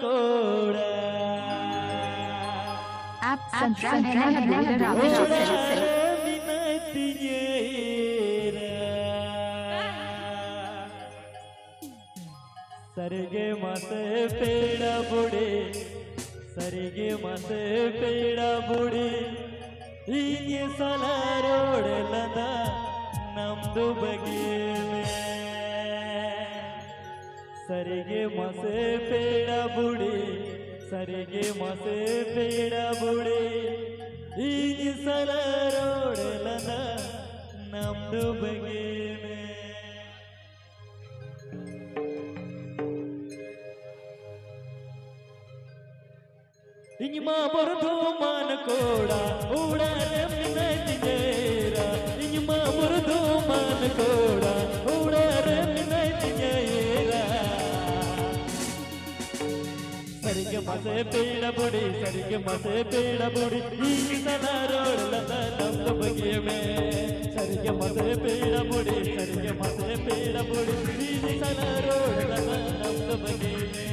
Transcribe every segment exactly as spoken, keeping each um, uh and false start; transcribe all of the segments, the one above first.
ᱠᱚᱲᱟ᱾ आप सुन रहे हैं डॉक्टर राहुल। ᱚᱲᱟᱜ ᱨᱮ ᱢᱮᱱᱟᱭ ᱛᱤᱧᱟᱹ ᱮᱨᱟ᱾ ᱥᱟᱹᱨᱤᱜᱮ ᱢᱟᱥᱮ ᱯᱮᱲᱟ ᱵᱩᱲᱤ, ᱥᱟᱹᱨᱤᱜᱮ ᱢᱟᱥᱮ ᱯᱮᱲᱟ ᱵᱩᱲᱤ, ᱤᱧ ᱥᱟᱞᱟ ᱨᱚᱲ ᱞᱟᱸᱫᱟ ᱱᱟᱢ ᱫᱚ ᱵᱟᱹᱜᱤ ᱢᱮ᱾ ᱥᱟᱹᱨᱤᱜᱮ ᱢᱟᱥᱮ ᱯᱮᱲᱟ ᱵᱩᱲᱤ, ᱥᱟᱹᱨᱤᱜᱮ ᱢᱟᱥᱮ ᱯᱮᱲᱟ ᱵᱩᱲᱤ, ᱤᱧ ᱥᱟᱞᱟ ᱨᱚᱲ ᱞᱟᱸᱫᱟ ᱱᱟᱢ ᱫᱚ ᱵᱟᱹᱜᱤ ᱢᱮ᱾ ᱤᱧ ᱢᱟ ᱵᱚᱨᱫᱷᱚᱢᱟᱱ ᱠᱚᱲᱟ, ᱚᱲᱟᱜ ᱨᱮ ᱢᱮᱱᱟᱭ ᱛᱤᱧᱟ ᱮᱨᱟ᱾ ᱤᱧ ᱢᱟ ᱵᱚᱨᱫᱷᱚᱢᱟᱱ ᱠᱚᱲᱟ, ᱚᱲᱟᱜ ᱨᱮ ᱢᱮᱱᱟᱭ ᱛᱤᱧᱟ ᱮᱨᱟ᱾ ᱥᱟᱹᱨᱤᱜᱮ ᱢᱟᱥᱮ ᱯᱮᱲᱟ ᱵᱩᱲᱤ, ᱥᱟᱹᱨᱤᱜᱮ ᱢᱟᱥᱮ ᱯᱮᱲᱟ ᱵᱩᱲᱤ, ᱤᱧ ᱥᱟᱞᱟ ᱨᱚᱲ ᱞᱟᱸᱫᱟ ᱱᱟᱢ ᱫᱚ ᱵᱟᱹᱜᱤ ᱢᱮ᱾ ᱥᱟᱹᱨᱤᱜᱮ ᱢᱟᱥᱮ ᱯᱮᱲᱟ ᱵᱩᱲᱤ, ᱥᱟᱹᱨᱤᱜᱮ ᱢᱟᱥᱮ ᱯᱮᱲᱟ ᱵᱩᱲᱤ, ᱤᱧ ᱥᱟᱞᱟ ᱨᱚᱲ ᱞᱟᱸᱫᱟ ᱱᱟᱢ ᱫᱚ ᱵᱟᱹᱜᱤ ᱢᱮ᱾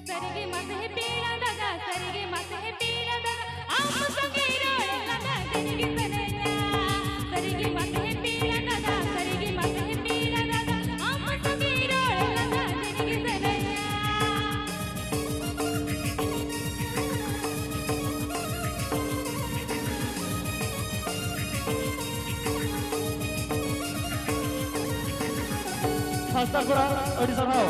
ᱥᱟᱹᱨᱤᱜᱮ ᱢᱟᱥᱮ ᱯᱮᱲᱟ ᱫᱟᱫᱟ, ᱥᱟᱹᱨᱤᱜᱮ ᱢᱟᱥᱮ ᱯᱮᱲᱟ ᱫᱟᱫᱟ, ᱟᱢ ᱥᱚᱸᱜᱮ ᱨᱚᱲ ᱞᱟᱸᱫᱟ ᱛᱮᱜᱮ ᱥᱟᱱᱟᱧᱟ᱾ ᱥᱟᱹᱨᱤᱜᱮ ᱢᱟᱥᱮ ᱯᱮᱲᱟ ᱫᱟᱫᱟ, ᱥᱟᱹᱨᱤᱜᱮ ᱢᱟᱥᱮ ᱯᱮᱲᱟ ᱫᱟᱫᱟ, ᱟᱢ ᱥᱚᱸᱜᱮ ᱨᱚᱲ ᱞᱟᱸᱫᱟ ᱛᱮᱜᱮ ᱥᱟᱱᱟᱧᱟ᱾ ᱦᱟᱸᱥᱫᱟ ᱠᱚᱲᱟ, ᱟᱹᱰᱤ ᱥᱟᱨᱦᱟᱣ᱾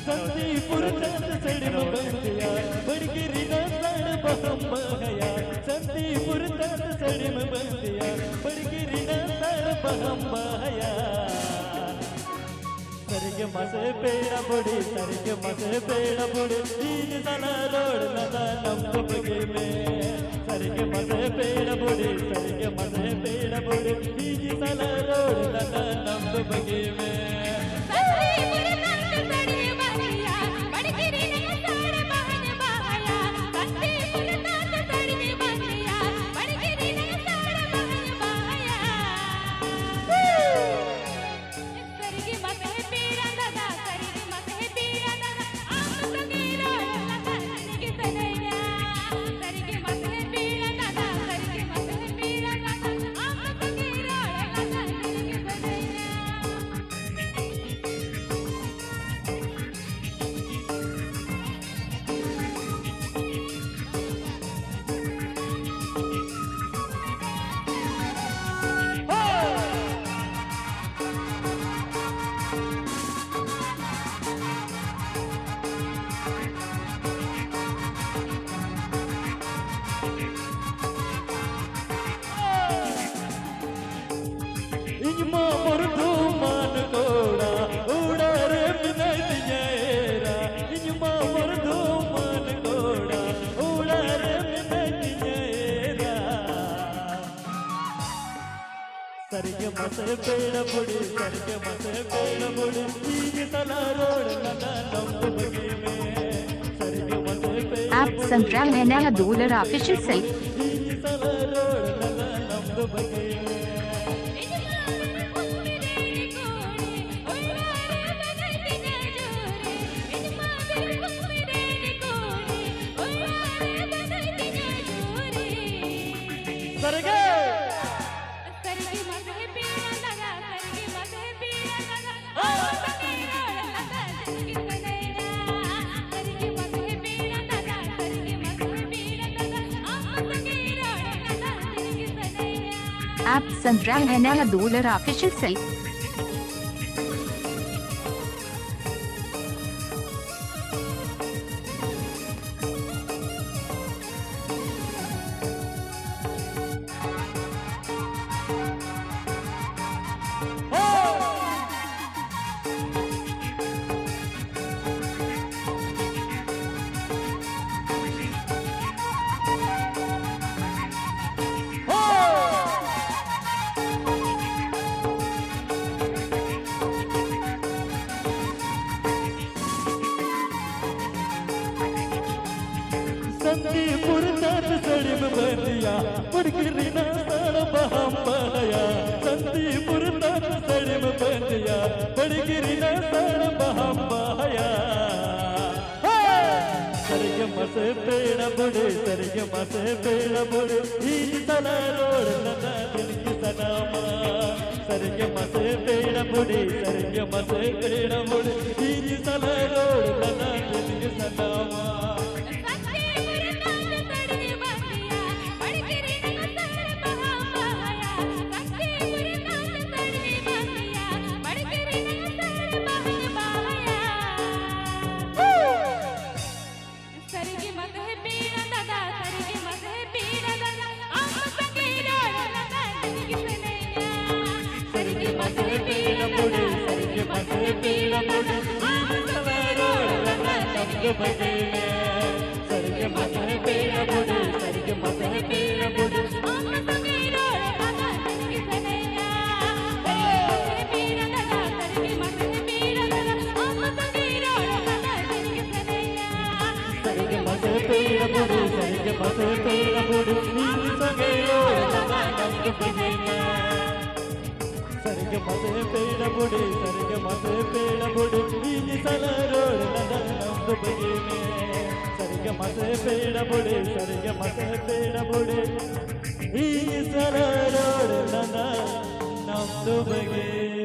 ᱥᱟᱱᱛᱤᱯᱩᱨ ᱪᱟᱸᱫ ᱥᱟᱹᱲᱤᱢ ᱵᱟᱸᱫᱮᱭᱟ, ᱵᱟᱲᱜᱮ ᱨᱮᱱᱟᱜ ᱥᱟᱲ ᱵᱟᱦᱟᱢ ᱵᱟᱦᱟᱭᱟ᱾ ᱥᱟᱱᱛᱤᱯᱩᱨ ᱪᱟᱸᱫ ᱥᱟᱹᱲᱤᱢ ᱵᱟᱸᱫᱮᱭᱟ, ᱵᱟᱲᱜᱮ ᱨᱮᱱᱟᱜ ᱥᱟᱲ ᱵᱟᱦᱟᱢ ᱵᱟᱦᱟᱭᱟ᱾ ᱥᱟᱹᱨᱤᱜᱮ ᱢᱟᱥᱮ ᱯᱮᱲᱟ ᱵᱩᱲᱦᱤ, ᱥᱟᱹᱨᱤᱜᱮ ᱢᱟᱥᱮ ᱯᱮᱲᱟ ᱵᱩᱲᱦᱤ, ᱤᱧ ᱥᱟᱞᱟᱜ ᱨᱚᱲ ᱞᱟᱸᱫᱟ ᱱᱟᱢ ᱫᱚ ᱵᱟᱹᱜᱤ ᱢᱮ᱾ ᱥᱟᱹᱨᱤᱜᱮ ᱢᱟᱥᱮ ᱯᱮᱲᱟ ᱵᱩᱰᱷᱤ, ᱥᱟᱹᱨᱤᱜᱮ ᱢᱟᱥᱮ ᱯᱮᱲᱟ ᱵᱩᱰᱷᱤ, ᱤᱧ ᱥᱟᱞᱟᱜ ᱨᱚᱲ ᱞᱟᱸᱫᱟ ᱱᱟᱢ ᱫᱚ ᱵᱟᱹᱜᱤ ᱢᱮ᱾ ᱤᱧ ᱢᱟ ᱵᱚᱨᱫᱷᱚᱢᱟᱱ ᱠᱚᱲᱟ, ᱚᱲᱟᱜ ᱨᱮ ᱢᱮᱱᱟᱭ ᱛᱤᱧᱟ ᱮᱨᱟ᱾ ᱤᱧ ᱢᱟ ᱵᱚᱨᱫᱷᱚᱢᱟᱱ ᱠᱚᱲᱟ, ᱚᱲᱟᱜ ᱨᱮ ᱢᱮᱱᱟᱭ ᱛᱤᱧᱟ ᱮᱨᱟ᱾ ᱥᱟᱹᱨᱤᱜᱮ ᱢᱟᱥᱮ ᱯᱮᱲᱟ ᱵᱩᱰᱷᱤ, ᱥᱟᱹᱨᱤᱜᱮ ᱢᱟᱥᱮ ᱯᱮᱲᱟ ᱵᱩᱰᱷᱤ, ᱤᱧ ᱥᱟᱞᱟᱜ ᱨᱚᱲ ᱞᱟᱸᱫᱟ ᱱᱚᱢ ᱫᱚ ᱵᱟᱹᱜᱤ ᱢᱮ᱾ ᱥᱟᱹᱨᱤᱜᱮ ᱢᱟᱥᱮ ᱯᱮᱲᱟ आप सुन रहे हैं नया डोलर ऑफिशियल सेल। आप सुन रहे हैं नया डोलर ऑफिशियल सेल। ᱥᱟᱱᱛᱤᱯᱩᱨ ᱛᱟᱸᱛ ᱥᱟᱹᱲᱤᱢ ᱵᱟᱸᱫᱮᱭᱟ, ᱵᱟᱲᱜᱮ ᱨᱮᱱᱟᱜ ᱥᱟᱲ ᱵᱟᱦᱟᱢ ᱵᱟᱦᱟᱭᱟ᱾ ᱥᱟᱱᱛᱤᱯᱩᱨ ᱛᱟᱸᱛ ᱥᱟᱹᱲᱤᱢ ᱵᱟᱸᱫᱮᱭᱟ, ᱵᱟᱲᱜᱮ ᱨᱮᱱᱟᱜ ᱥᱟᱲ ᱵᱟᱦᱟᱢ ᱵᱟᱦᱟᱭᱟ᱾ ᱥᱟᱹᱨᱤᱜᱮ ᱢᱟᱥᱮ ᱯᱮᱲᱟ ᱵᱩᱰᱷᱤ, ᱥᱟᱹᱨᱤᱜᱮ ᱢᱟᱥᱮ ᱯᱮᱲᱟ ᱵᱩᱰᱷᱤ, ᱤᱧ ᱥᱟᱞᱟᱜ ᱨᱚᱲ ᱞᱟᱸᱫᱟ ᱫᱤᱱ ᱜᱮ ᱥᱟᱱᱟᱢᱟ᱾ ᱥᱟᱹᱨᱤᱜᱮ ᱢᱟᱥᱮ ᱯᱮᱲᱟ ᱵᱩᱰᱷᱤ, ᱥᱟᱹᱨᱤᱜᱮ ᱢᱟᱥᱮ ᱯᱮᱲᱟ ᱵᱩᱰᱷᱤ, ᱤᱧ ᱥᱟᱞᱟᱜ ᱨᱚᱲ ᱞᱟᱸᱫᱟ ᱫᱤᱱ ᱜᱮ ᱥᱟᱱᱟᱢᱟ᱾ ᱥᱟᱹᱨᱤᱜᱮ ᱢᱟᱥᱮ ᱯᱮᱲᱟ ᱫᱟᱫᱟ, ᱥᱟᱹᱨᱤᱜᱮ ᱢᱟᱥᱮ ᱯᱮᱲᱟ ᱫᱟᱫᱟ, ᱟᱢ ᱥᱟᱸᱜᱮ ᱨᱚᱲ ᱞᱟᱸᱫᱟ ᱫᱤᱱ ᱜᱮ ᱥᱟᱱᱟᱧᱟ᱾ ᱥᱟᱹᱨᱤᱜᱮ ᱢᱟᱥᱮ ᱯᱮᱲᱟ ᱫᱟᱫᱟ, ᱥᱟᱹᱨᱤᱜᱮ ᱢᱟᱥᱮ ᱯᱮᱲᱟ ᱫᱟᱫᱟ, ᱟᱢ ᱥᱟᱸᱜᱮ ᱨᱚᱲ ᱞᱟᱸᱫᱟ ᱫᱤᱱ ᱜᱮ ᱵᱩᱡᱷᱟᱹᱣᱤᱧᱟ᱾ ᱥᱟᱹᱨᱤᱜᱮ ᱢᱟᱥᱮ ᱯᱮᱲᱟ ᱵᱩᱰᱷᱤ, ᱥᱟᱹᱨᱤᱜᱮ ᱢᱟᱥᱮ ᱯᱮᱲᱟ ᱵᱩᱰᱷᱤ, ᱟᱢ ᱥᱟᱸᱜᱮ ᱨᱚᱲ ᱞᱟᱸᱫᱟ ᱫᱤᱱ ᱜᱮ ᱥᱟᱱᱟᱧᱟ᱾ ᱥᱟᱹᱨᱤᱜᱮ ᱢᱟᱥᱮ ᱯᱮᱲᱟ ᱫᱟᱫᱟ, ᱥᱟᱹᱨᱤᱜᱮ ᱢᱟᱥᱮ ᱯᱮᱲᱟ ᱫᱟᱫᱟ, ᱟᱢ ᱥᱟᱸᱜᱮ ᱨᱚᱲ ᱞᱟᱸᱫᱟ ᱫᱤᱱ ᱜᱮ ᱥᱟᱱᱟᱧᱟ᱾ ᱥᱟᱹᱨᱤᱜᱮ ᱢᱟᱥᱮ ᱯᱮᱲᱟ ᱵᱩᱰᱷᱤ, ᱥᱟᱹᱨᱤᱜᱮ ᱢᱟᱥᱮ ᱯᱮᱲᱟ ᱵᱩᱰᱷᱤ, ᱤᱧ ᱥᱟᱸᱜᱮ ᱨᱚᱲ ᱞᱟᱸᱫᱟ ᱫᱤᱱ ᱜᱮ ᱥᱟᱱᱟᱧᱟ᱾ ᱥᱟᱹᱨᱤᱜᱮ ᱢᱟᱥᱮ ᱯᱮᱲᱟ ᱵᱩᱰᱷᱤ, ᱥᱟᱹᱨᱤᱜᱮ ᱢᱟᱥᱮ ᱯᱮᱲᱟ ᱵᱩᱰᱷᱤ, ᱤᱧ ᱥᱟᱞᱟᱜ ᱨᱚᱲ ᱞᱟᱸᱫᱟ ᱱᱟᱢ ᱫᱚ ᱵᱟᱹᱜᱤ ᱢᱮ᱾ ᱥᱟᱹᱨᱤᱜᱮ ᱢᱟᱥᱮ ᱯᱮᱲᱟ ᱵᱩᱰᱷᱤ, ᱥᱟᱹᱨᱤᱜᱮ ᱢᱟᱥᱮ ᱯᱮᱲᱟ ᱵᱩᱰᱷᱤ, ᱤᱧ ᱥᱟᱞᱟᱜ ᱨᱚᱲ ᱞᱟᱸᱫᱟ ᱱᱟᱢ ᱫᱚ ᱵᱟᱹᱜᱤ